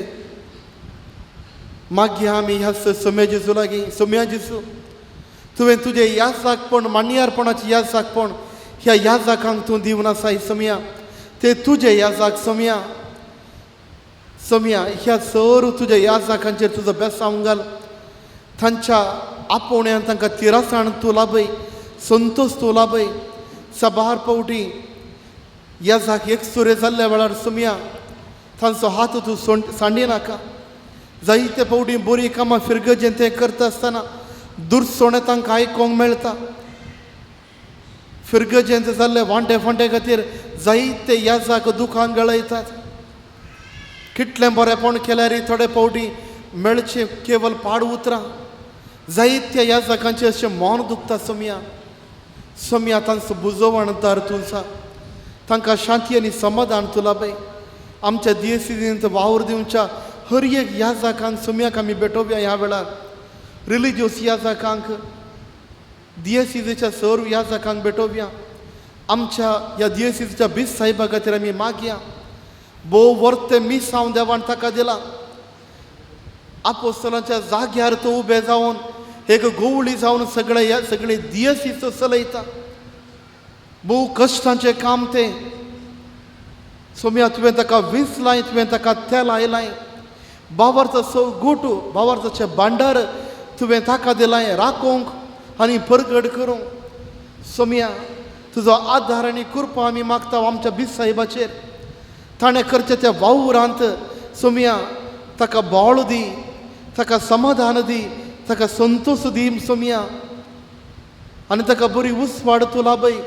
मागीर आमी ह्या सोम्या जेजू लागीं, सोम्या जेजू तुवें तुजें याजाकपण माणयारपणाचें याजाकपण ह्या याजाकांक तूं दिवन आसाय सोम्या, ते तुजे याजाक सोम्या. सोम्या ह्या सर तुज्या याजाकांचेर तुजो बेसांव घाल, तांच्या आपोवण्यान तांकां तिरासाण तूं लाभय, संतोश तूं लाभय. सबार पावटी याजाक एक सुरे जाल्ल्या वेळार सोम्या तांचो हात तूं सांडी नाका. जायते पावटी बरीं कामां फिरगजेन तें करता आसतना दुरसोणें तांकां आयकोंक मेळटा. फिरगजेंत जाल्ले वांटे फांटे खातीर जायते याजाक दुखान गळयतात. कितलें बरेंपण केल्यार थोडे पावटी मेळचें केवल पाड उतरां. जायत्या याजाकांचें अशें मन दुखता सोम्या. सोम्या तांचो बुजोवण दार तुमचा, तांकां शांती आनी समाधान तुला बाय. आमच्या दियसिजींत वावर दिवच्या हर एक याजाकांक सोम्याक आमी भेटोवया ह्या वेळार. रिलिजियस याजाकांक, दियसिजीच्या सर्व याजाकांक भेटोवया. आमच्या ह्या दियसिजीच्या बीस साहेबा खातीर आमी मागया. भोव वर्ते मिसांव देवान ताका दिला. आपोस्तलांच्या जाग्यार तो उबे जावन एक गोवळी जावन सगळे ह्या सगळे दियसीचो चलयता. भोव कश्टांचें काम तें. सोम्या तुवें ताका वीस लाय, तुवें ताका तेल आयलाय, बावार्थाचो गुट बावार्थाचें भांडार तुवें ताका दिलाय राखूंक आनी परगट करूंक. सोम्या तुजो आदार आनी कृपा आमी मागता आमच्या बीस साहेबाचेर. ताणें करचें त्या वावरांत सोम्या ताका बळ दी, ताका समाधान दी, ताका संतोश दी सोम्या, आनी ताका बरी उसवाड तूं लाभय.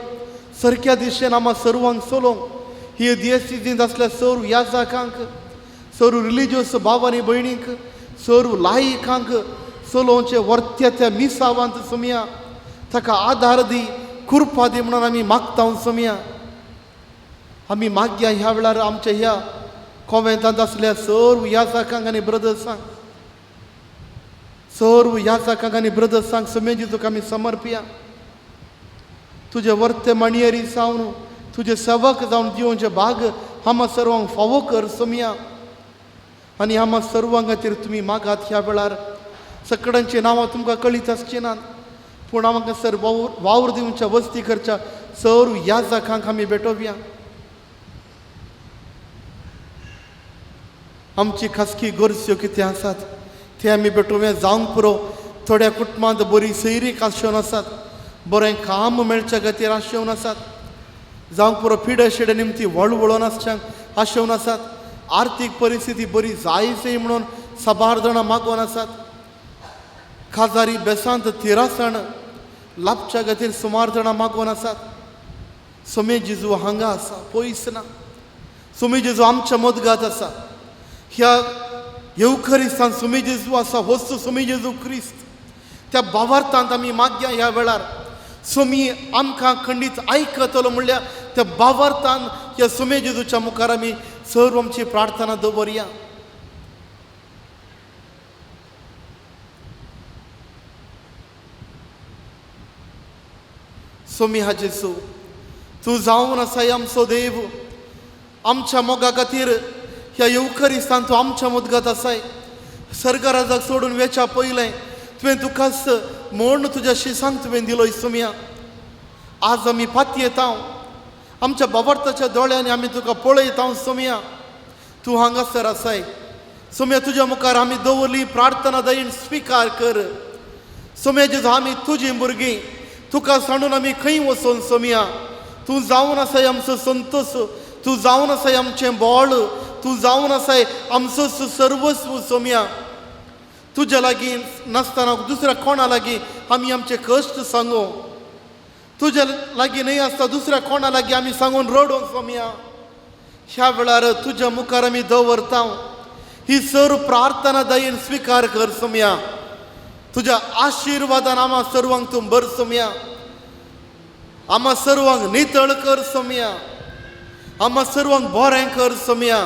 सारक्या दिशेन आमा सर्वांक चलोवंक ही दियसिजींत आसल्या सर्व याजाकांक, सर्व रिलिजियस भाव आनी भयणींक, सर्व लायकांक चलोवचें वर्त्या त्या मिसावांत सोम्या ताका आदार दी, कृपा दी म्हणून आमी मागता सोम्या. आमी मागया ह्या वेळार आमच्या ह्या कोवेंतांत आसल्या सर्व याजाकांक आनी ब्रदर्सांक, सर्व याजाकांक आनी ब्रदर्सांक सोम्या जेजूक आमी समर्पया. तुजे वर्ते माणयेरी जावन तुजे सेवक जावन दिवचे भाग आमा सर्वांक फावो कर सोम्या. आनी आमा सर्वां खातीर तुमी मागात ह्या वेळार. सगळ्यांची नांवां तुमकां कळीत आसची नात, पूण आमकां सर वावर दिवच्या वस्ती करच्या सर्व याजाकांक आमी भेटोवया. आमची खासगी गरज्यो कितें आसात ते आमी भेटोवया. जावंक पुरो थोड्या कुटुंबांत बरी सैरीक आशेवन आसात, बरें काम मेळच्या खातीर आशेवन आसात, जावंक पुरो पिडे शिडे निमती वळवळोन आसच्यांक आशेवन आसात, आर्थीक परिस्थिती बरी जायची म्हणून साबार जाणां मागोवन आसात, खाजारी बेसांत तिरासण लाभच्या खातीर सुमार जाणां मागोवन आसात. सोमे जेजू हांगा आसा, पयस ना. सोमे जेजू आमच्या मदगात आसा. ह्या येवखरिस्तान सोमे जेजू आसा, वस्तू सोमे जेजू क्रिस्त. त्या बावार्थांत आमी मागया ह्या वेळार सोमी आमकां खंडीत आयकतलो म्हणल्यार त्या बावार्थान ह्या सोमे जेजूच्या मुखार आमी सर्व आमची प्रार्थना दवरया. सोमी हा जेजू तूं जावन आसाय आमचो देव. आमच्या मोगा खातीर ह्या येवखरिस्तान तूं आमच्या मदगत आसाय. सर्गराजाक सोडून वेच्या पयलें तुवें तुकाच म्हूण तुज्या शिसांक तुवें दिलोय सोम्या. आज आमी पातयेता, आमच्या बाबर्ताच्या दोळ्यांनी आमी तुका पळयता सोम्या. तूं हांगासर आसाय सोम्या. तुज्या मुखार आमी दवरली प्रार्थना दयेन स्विकार कर सोम्या. जेजू आमी तुजीं भुरगीं, तुका सांडून आमी खंय वचोन सोम्या. तूं जावन आसाय आमचो संतोश, तूं जावन आसाय आमचें बळ, तूं जावन आसाय आमचो सर्वस्व सोम्या. तुज्या लागीं नासतना दुसऱ्या कोणा लागीं आमी आमचे कश्ट सांगू, तुज्या लागीं न्हय आसता दुसऱ्या कोणा लागीं आमी सांगून रडोवंक सोम्या. ह्या वेळार तुज्या मुखार आमी दवरता ही सर्व प्रार्थना दयेन स्विकार कर सोम्या. तुज्या आशिर्वादान आमा सर्वांक तूं भर सोम्या. आमा सर्वांक नितळ कर सोम्या. आमा सर्वांक बरें कर सोम्या.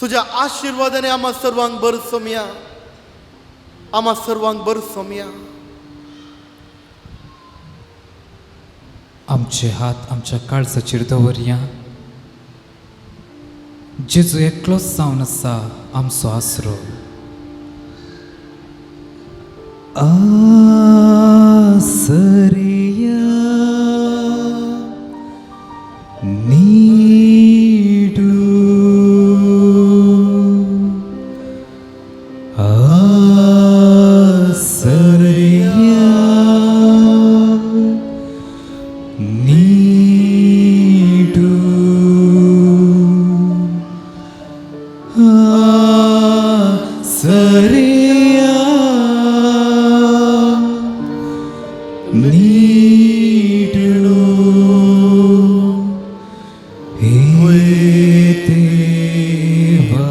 तुज्या आशिर्वादाने आमा सर्वांक भर सोम्या. आमा सर्वांक भर सोम्या. आमचे हात आमच्या काळजाचेर दवरया. जेजू एकलोच जावन आसा आमचो आसरो. आसरिया नीडू, आसरिया नीडू, आसरिया नीडू, हे देवा.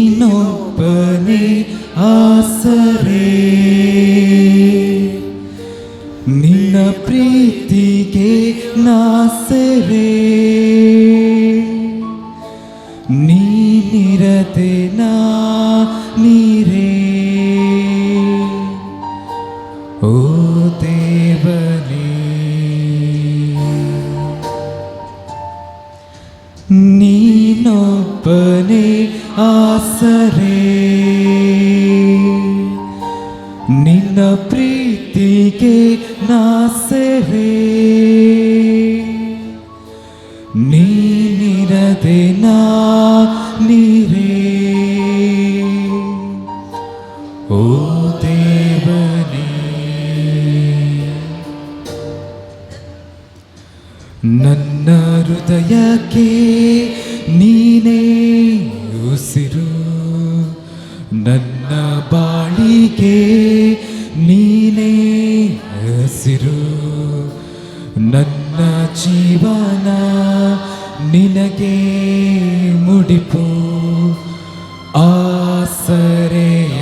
ನೀನೊಬ್ಬನೇ ಆಸರೆ, ನಿನ್ನ ಪ್ರೀತಿಗೆ ನಾಸರೆ, ನೀನಿರದೆ ನಾ ನೀರೇ, ಓ ದೇವನೇ. ನೀನೊಬ್ಬನೇ ಆಸರೆ, ನಿನ್ನ ಪ್ರೀತಿಗೆ ನಾಸರೆ, ನೀನಿರದೆ ನಾ ನೀರೇ, ಓ ದೇವನೇ. ನನ್ನ ಹೃದಯಕ್ಕೆ ನೀನೇ ಉಸಿರು, ನನ್ನ ಬಾಳಿಗೆ ನೀನೇ ಹಸಿರು, ನನ್ನ ಜೀವನ ನಿನಗೆ ಮುಡಿಪು, ಆಸರೆಯ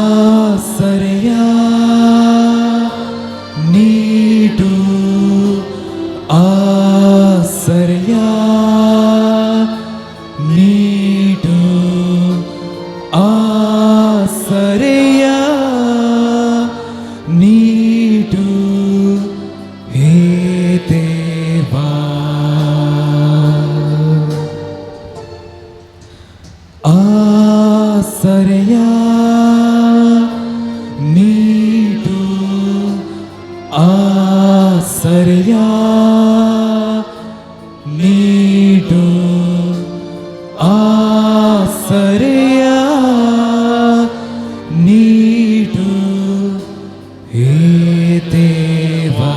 ಆಸರೆಯ ನೀಡು, ಆಸರೆಯ ನೀಡು, ಆಸರೆಯ ನೀಡು, ಹೇ ದೇವಾ. ಆಸರೆಯ ನೀಡು, ಆಸರೆಯ ನೀಡು, ಆಸರೆಯ ನೀಡು, ಹೇ ದೇವಾ.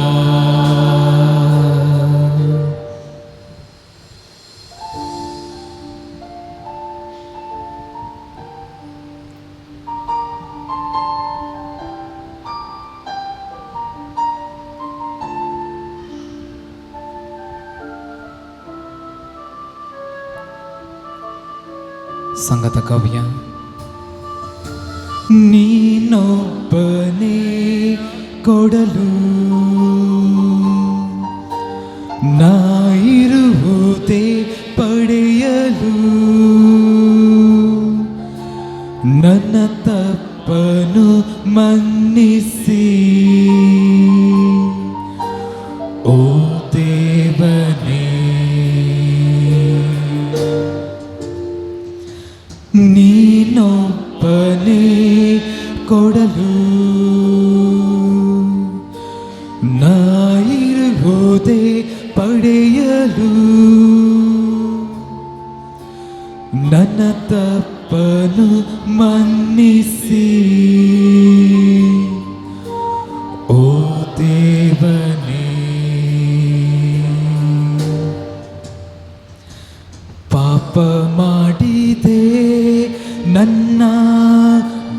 ಸಂಗತ ಕವಿಯ. ನೀನೊಬ್ಬನೇ ಕೊಡಲು, ನಾ ಇರುವುದೇ ಪಡೆಯಲು, ನನ್ನ ತಪ್ಪನು ಮನ್ನಿಸಿ, ಓ ದೇವನೇ. ನೀನೊಬ್ಬನೇ ಕೊಡಲು, ನಾ ಇರುವುದೇ ಪಡೆಯಲು, ನನ್ನ ತಪ್ಪನು ಮನ್ನಿಸಿ, ಓ ದೇವನೇ. ಪಾಪ ಮಾಡಿದೆ ನನ್ನ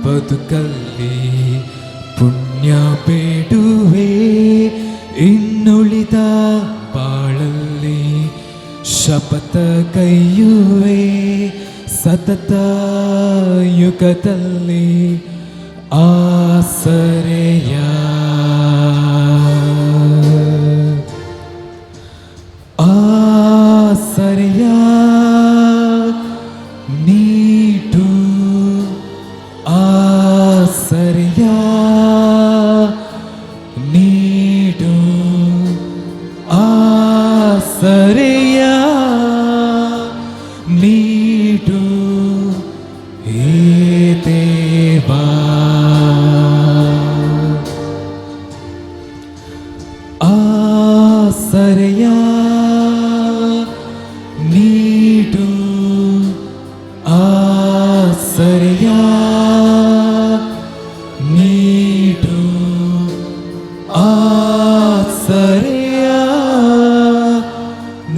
ಬದುಕಲ್ಲಿ, ಪುಣ್ಯ ಬೇಡುವೆ ಇನ್ನುಳಿದ ಬಾಳಲ್ಲಿ. ಶಾಶ್ವತ ಕೈಯುವೆ ಸತತ ಯುಗದಲ್ಲಿ ಆಸರೆಯ ಆಸರೆಯ ನೀಡು ಆಸರೆಯ ನೀಡು ಆಸರೆಯ ನೀಡು ಹೇ ದೇವಾ. ಆಸರೆಯ ನೀಡು ಆಸರೆಯ ನೀಡು ಆಸರೆಯ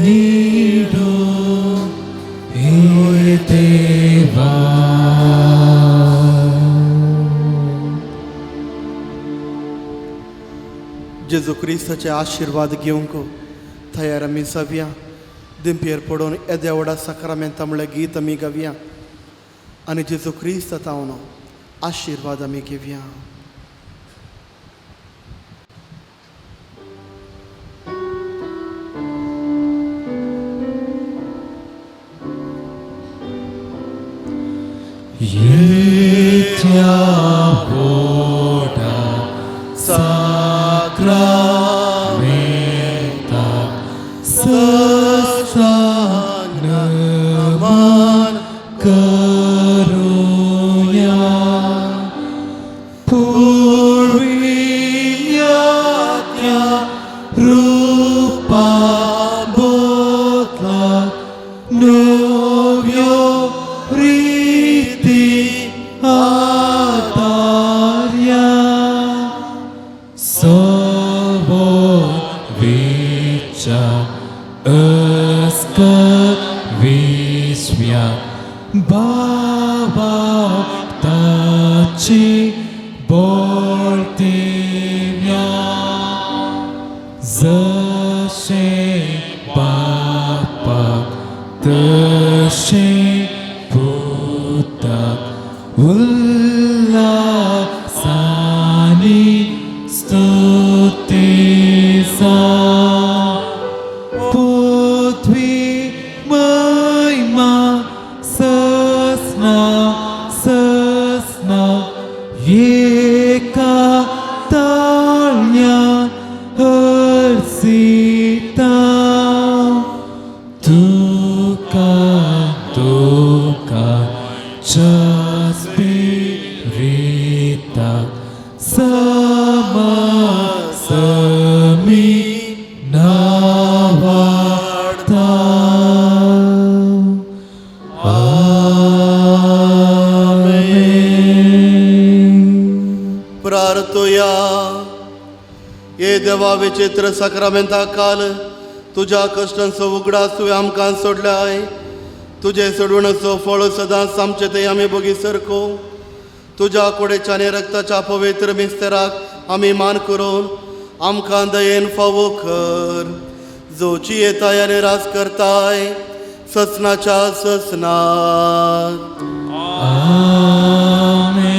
ನೀಡು ಹೇ ದೇವಾ. जेजू क्रिस्ताचे आशिर्वाद घेवंक तयार आमी जावया. दिंपयेर पडून येद्या व्हडा साक्रामेंता म्हळ्यार गीत आमी गावया आनी जेजू क्रिस्त तावन आशिर्वाद आमी घेवया. येत्या व्हडा साक्रामेंता साष्टांग नमन करूया. पुर्विल्ल्या त्या रुपा बदला नव्यो रिती आदार्या सवो विचा अस्क विस्म्या बाबा ताची बोलतीव्या जशे बापाक तशे पुताक उल्लासानी स्तुती जा. पृथ्वी महिमा ससना ससना एका ताळ्या हर्षिता. तुका तुका स्पिरिताक समा समी नावाडता. आमेन. प्रार्थुया. हे देवा, विचित्र साक्रामेंता काल तुज्या कश्टांचो उगडास तुवें आमकां सोडल्याय. तुजे सोडवणेचो फळ सदांच आमचे ते आमी बोगी सरको. तुज्या कुडेच्या आनी रक्ताच्या पवित्र मिस्तराक आमी मान करून आमकां दयेन फावो कर, जो जियेताय आनी राज करताय ससनाच्या ससनात. आमेन.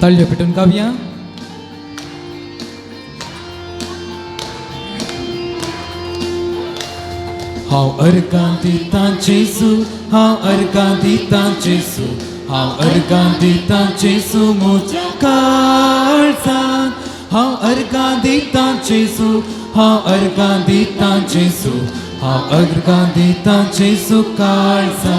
ताळयो पेटून गावया. हांव अर्गां दितां जेजू, हांव अर्गां दितां जेजू, हांव अर्गां दितां जेजू म्हज्या काळजान. हांव अर्गां दितां जेजू, हांव अर्गां दितां जेजू, हांव अर्गां दितां जेजू काळजान.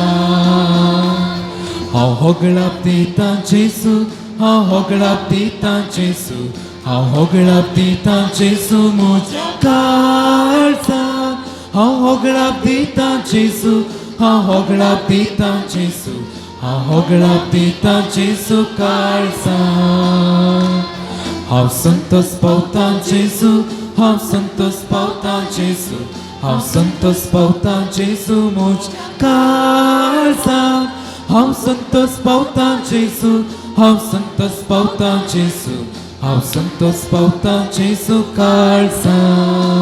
हांव होगळाप दितां जेजू, हांव होगळाप दितां जेजू, हांव होगळाप दितां जेजू म्हज्या काळजान. हांव होगळाप दितां जेजू, हांव होगळाप दितां जेजू, हांव होगळाप दितां जेजू काळजान. हांव संतोष पावतां जेजू, हांव संतोष पावतां जेजू, हांव संतोष पावतां जेजू म्हज्या काळजान. हांव संतोष पावतां जेजू, हांव संतोष पावतां जेजू, हांव संतोष पावतां जेजू काळजान.